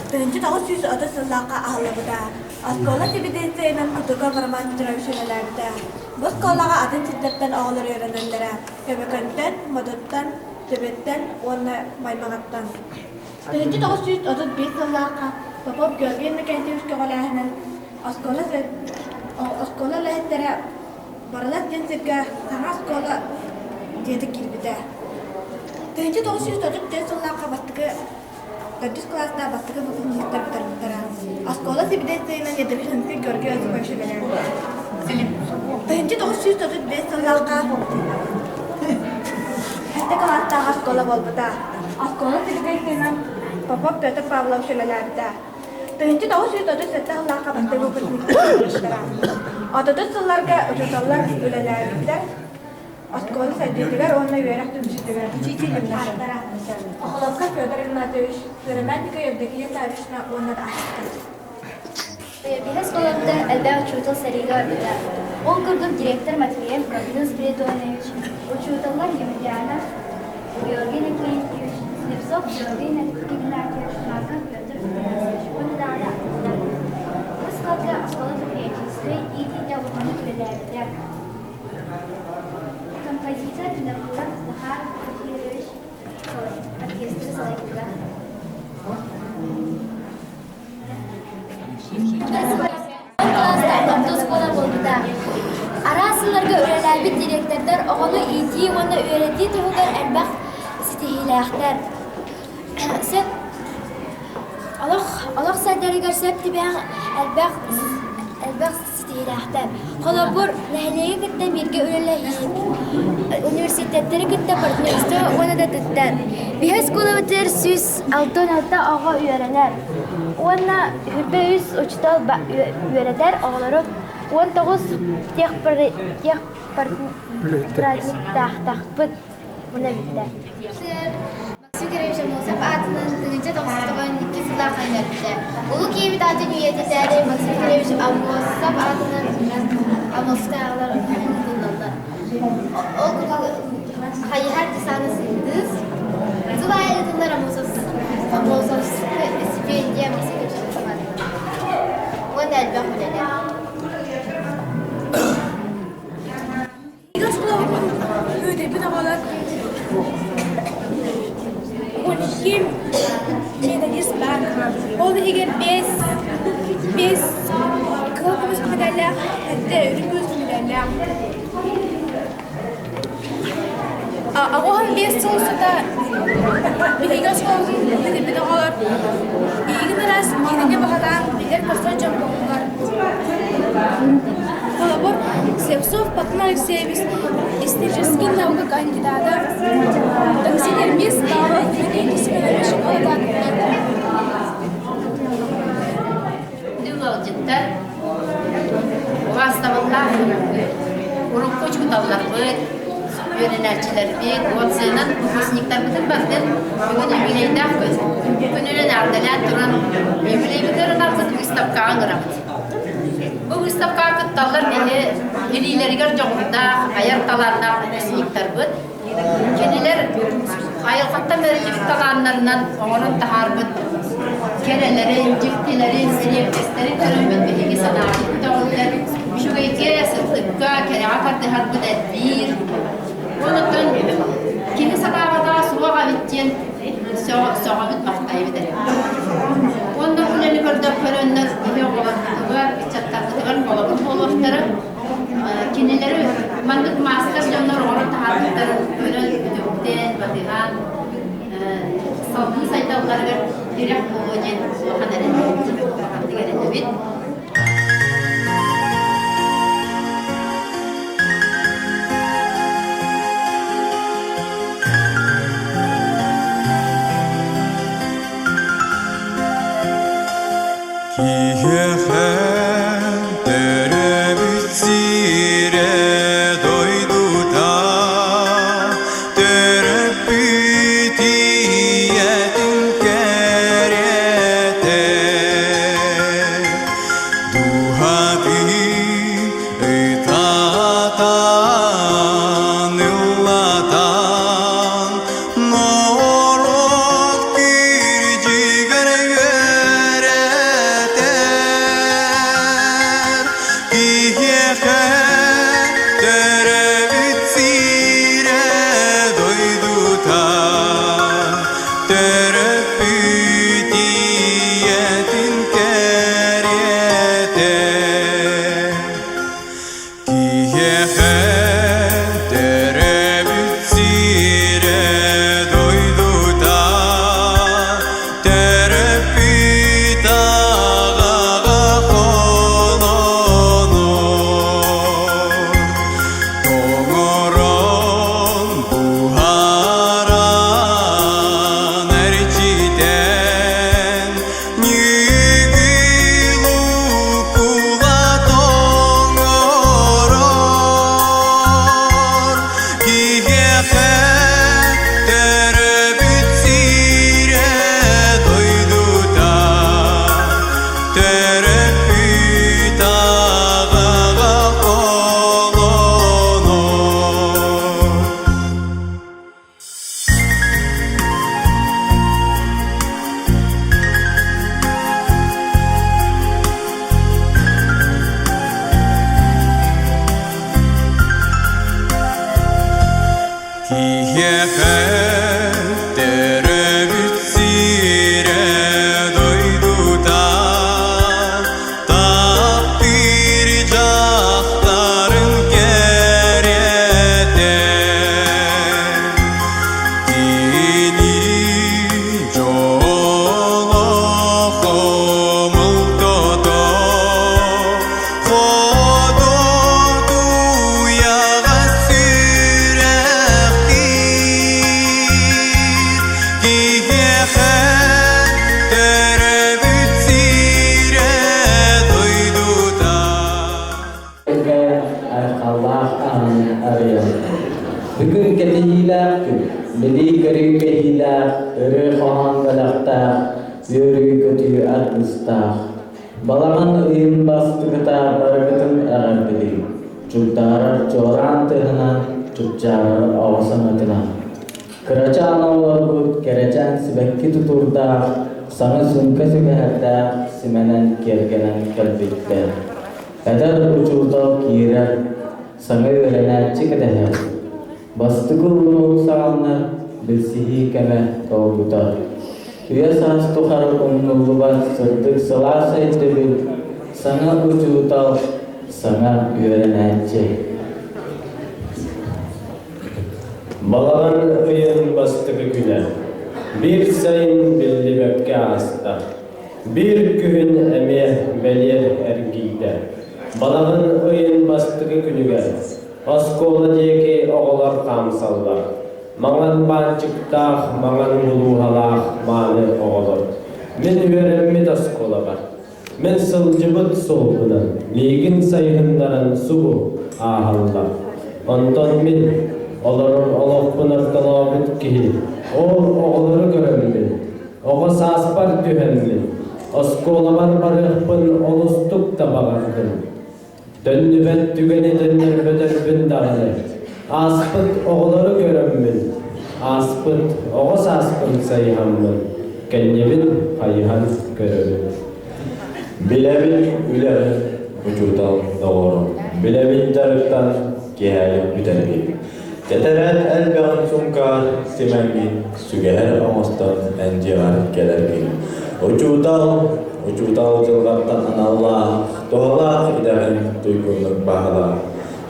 1930 сыллаахха аһыллыбыта. Оскуола сэбиэдиссэйинэн Кутуков Роман Петрович үлэлээбитэ. Бу оскуолаҕа атын сирдэртэн оҕолор үөрэнэллэрэ: Көбөкөнтөн, Модуттан, Төбөттөн уонна Маймаҕаттан. 1935 сыллаахха Попов Георгий Иннокентьевич көҕүлээһинэн оскуола, оскуола үлэһиттэрэ Барылас диэн сиргэ саҥа оскуола дьиэтэ киирбитэ. 1934 сыллаахха бастакы төрдүс кылаастаах бастакы выпускниктар бүтэрбиттэрэ. Оскуола сэбиэдиссэйинэн Ядовитинский Георгий Осипович үлэлээбитэ. 1935 сыллаахха сэттэ кылаастаах оскуола буолбута. Оскуола сэбиэдиссэйинэн Попов Петр Павлович үлэлээбитэ. 1937 сыллаахха бастакы выпускниктар бүтэрбиттэрэ. Отутус сылларга учууталлар үлэлээбиттэр. Оскуола сайдыытыгар уонна үөрэх түмсүүтүгэр ааттара Охоловка Федор Игнатьевич, Сыромятникова Евдокия Саввична уонна да ааспыттар. Биһи оскуолабытыгар элбэх учуутал сэриигэ барбыта. Ол курдук директор Матвеев Гаврил Спиридонович, учууталлар Емельянов Георгий Иннокентьевич, Слепцов Георгий Игнатьевич, Марков Петр Афанасьевич уонна даҕаны аттылар. Бу сылга оскуола патриотическай иитиитэ улаханнык үлэлээбитэ. Композитор Винокуров Захар Порфирьевич оркестры салайбыта. Кылаастаах орто оскуола буолбута. Араас сылларга үлэлээбит директордар оҕону иитии уонна үөрэтии туһугар элбэх ситиһиилээхтэр. Сөп олох олох сайдарыгар сөп түбэһэн элбэх элбэх ситиһиилээхтэр. Холобур, нэһилиэги кытта бииргэ үлэлэһии, университеттары кытта партнерство уонна да атыттар. Биһи оскуолабытыгар 166 оҕо үөрэнэр уонна 23 учуутал үөрэтэр оҕолору 19 техпраздниктаахтахпыт. Муна бүттэ. Максим Аммосов аатынан 1992 сыллаах анньарбыта. Улуу киһибит аатын үйэтитээри Максим Кирович Аммосов аатынан Аммосовтааҕылар ыытыллаллар. Ол курдук хайыһар десана сындыыс. Сыл аайы ыытыллар Аммосовская стипендия Максим Кирович Аммосов аатынан. Уонна элбэх үлэлэр. Үөдэйбит оҕолор 12 медалист баар. Ол иһигэр 5 кыһыл көмүс медаллаах, сэттэ үрүҥ көмүс медаллаах. 85 сыл устата биһиги оскуолабытын бүтэрбит оҕолор иигин араас киинэни баһылаан билэр-көстөр дьон буоллулар. Холобур, Слепцов Платон Алексеевич историческай наука кандидата, таксидермист Павлов Дмитрий Семенович Ыалдьыттар, убаастабыллаах урукку учууталларбыт, үөрэнээччилэрбит, уопсайынан выпускниктарбытын барытын бүгүн юбилейдаах күн. Күнүнэн эҕэрдэлээн туран юбилейбытыгар ынарбыт выставкаҕа ыҥырабыт. Бу выставкаҕа кытталлар биһи илиилэригэр дьоҕурдаах, айар талааннаах выпускниктарбыт. Кинилэр айылҕаттан бэриллибит талааннарынан оҥорон таһаарбыт кэрэлэрин, дьиктилэрин, эриэккэстэрин көрөммүт биһиги санаабыт көтөҕүллэр, үчүгэйгэ, сырдыкка, кэрэҕэ тардыһарбыт элбиир. Онон киһи санаабатаҕа суох эбит диэн сөҕөбүт махтайбыт эрэ. Уонна бу үлэни көрдөххөрөннөр биһи оҕолорбутугар, ыччаттарбытыгар холобур буолуохтара. Кинилэри маннык маастар дьоннор оҥорон таһаарбыттарын көрөн, үтүктэн, батыһан, салгыы сайдалларыгар тирэх буолуо диэн улахан эрэнэбит. Киһиэхэ төрөөбүт сирэ дойдута төрөппүт ийэтин кэриэтэ дууһатын ытатан ыллатан норуот кирдьигэр үөрэтэр. Төрөппүт ийэтин кэриэтэ Киһиэхэ төрөөбүт сирэ дойдута төрөппүт аҕаҕа холонор Тоҥорон буһаран эрчитэн Ньүгүл укула тоҥорор Киһиэхэ төрөөбүт сирэ дойдута Төрөппүт аҕаҕа холонор. Киһиэхэ төрөөбүт сирэ дойдута таптыыр дьахтарын кэриэтэ Кини дьоло хомолтото Ходотуйаҕа сүрэхтиир киһиэхэ төрөөбүт сирэ дойдута. Айхаллаах аанын арыйар. Бүгүн кэтэһиилээх күн, билии-көрүү кэһиилээх, ырыа-хоһоон бэлэхтээх, үөрүү-көтүү аргыстаах. Балаҕан ыйын бастакыта барыгытын эҕэрдэлиир, чугдаарар чуораан тыаһынан, чупчаарар оҕо саҥатынан. Кырачаан оҕолорбут кэрэчээн сибэкки тутуурдаах, саҥа суумка сүгэһэрдээх симэнэн киэргэнэн кэлбиттэр. Эдэр учуутал киирэр, саҥа үөрэнээччи кэтэһэр. Бастакы уруок саҕаланар, билсиһии кэмэ долгутар. Үйэ саас тухары умнуллубат сырдык сылаас өйдөбүл, саҥа учуутал, саҥа үөрэнээччи. Балаҕан ыйын бастакы күнэ. Биир сайын биллибэккэ ааста. Биир күһүн эмиэ бэлиэр эргийдэ. Балаҕан ыйын бастакы күнүгэр Оскуола диэки оҕолор хаамсаллар. Маҥан баанчыктаах, маҥан булууһалаах мааны оҕолор. Мин үөрэммит оскуолабар. Мин сылдьыбыт суолбунан миигин сайыһыннаран субу ааһаллар. Онтон мин олорор олохпун ортолообут киһи ол оҕолору көрөммүн, оҕо сааспар түһэммин, оскуолабар барыахпын олустук да баҕардым. Төннүбэт түгэни төннөрбөтөрбүн даҕаны, ааспыт оҕолору көрөммүн, ааспыт оҕо сааспын сайыһаммын, кэннибин хайыһан көрөбүн. Билэбин үлэбин учуутал доҕорум, билэбин дьарыктан киэһэлик бүтэрбит. Тэтэрээт элбэҕин сумка симэҥҥин сүгэһэр оҥостон эн дьиэҕэр кэлэргин. Учуутал, учуутал дьылҕаттан аналлаах, туһалаах идэҕин туйгуннук баһылаа.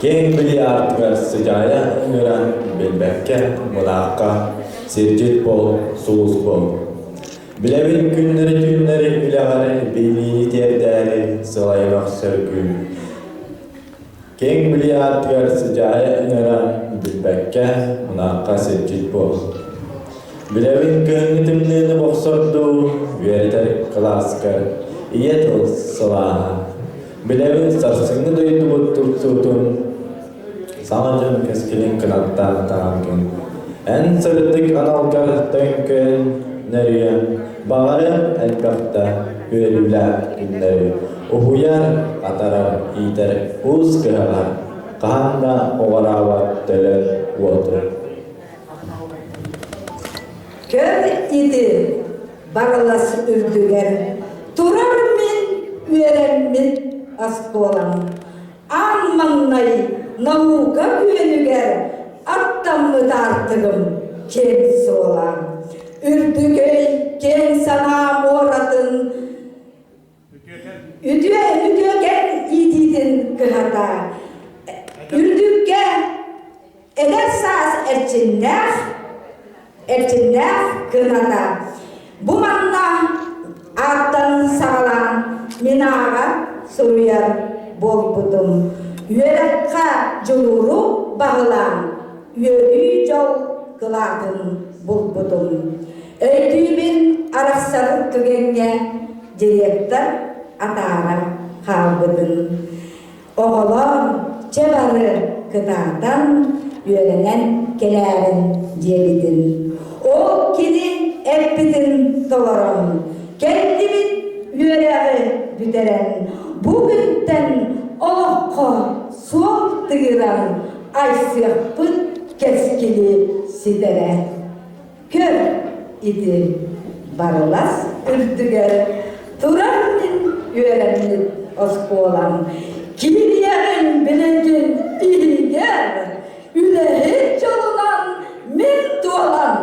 Киэҥ билии аартыгар сыдьаайа ыҥыран билбэккэ мунаахха сирдьит буол, сулус буол. Билэбин күннэри-түүннэри үлэҕэр билиини тиэрдээри сылайымах сөргүн. Киэҥ билии ааттыгар сыдьаайа ыҥыран билбэккэ, мунаахха сирдьит буол. Билэбин кыһыҥҥы тымныыны бохсордуу, үөрэтэр кылааскар ийэ тыл сылааһа. Билэбин сарсыҥҥы дойдубут тупсуутун, саҥа дьон кэскилин кынаттаан таһаргын. Эн сырдык аналгар төҥкөйөн нөрүйэн, баҕарыам элбэхтэ үөрүүлээх күннэри уһуйар, атарар, иитэр уус кыһаҕар хаһан да уҕараабат төлөн уоту. Көр ити барылас үрдүгэр турар мин үөрэммит оскуолам. Аан маҥнай наука күөнүгэр аттаммыт аартыгым киэҥ суола. Үрдүк өй, киэҥ санаа муоратын үтүө үтүөкэн иитиитин кыһата. Үрдүккэ эдэр саас эрчимнээх, эрчимнээх кыната. Бу манна ааттан саҕалаан мин ааҕар, суруйар буолбутум. Үөрэххэ дьулууру баһылаан, үөрүү дьол кылаатын булбутум. Өйдүүбүн арахсар түгэҥҥэ директор атаара хаалбытын. Оҕолор чэ бары кытаатан үөрэнэн кэлээрин диэбитин. Ол кини эппитин толорон, кэллибит үөрэҕи бүтэрэн, бу күнтэн олоххо суол тыыран айсыахпыт кэскили ситэрэ. Көр, ити барылас үрдүгэр турар мин үөрэммит оскуолам. Киириэҕиҥ билигин иһигэр, үлэһит дьолунан мин туолан.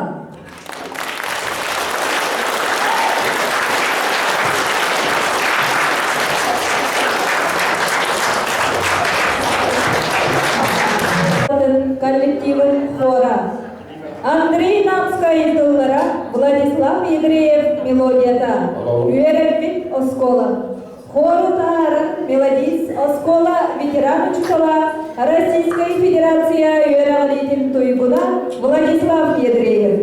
Коллективын хора. Андрей Намскай тыллара, Владислав Ядреев мелодията. Үөрэппит оскуола. Хору таһааран мелодист оскуола ветеран учуутала Российскай Федерация үөрэҕириитин туйгуна Владислав Ядреев.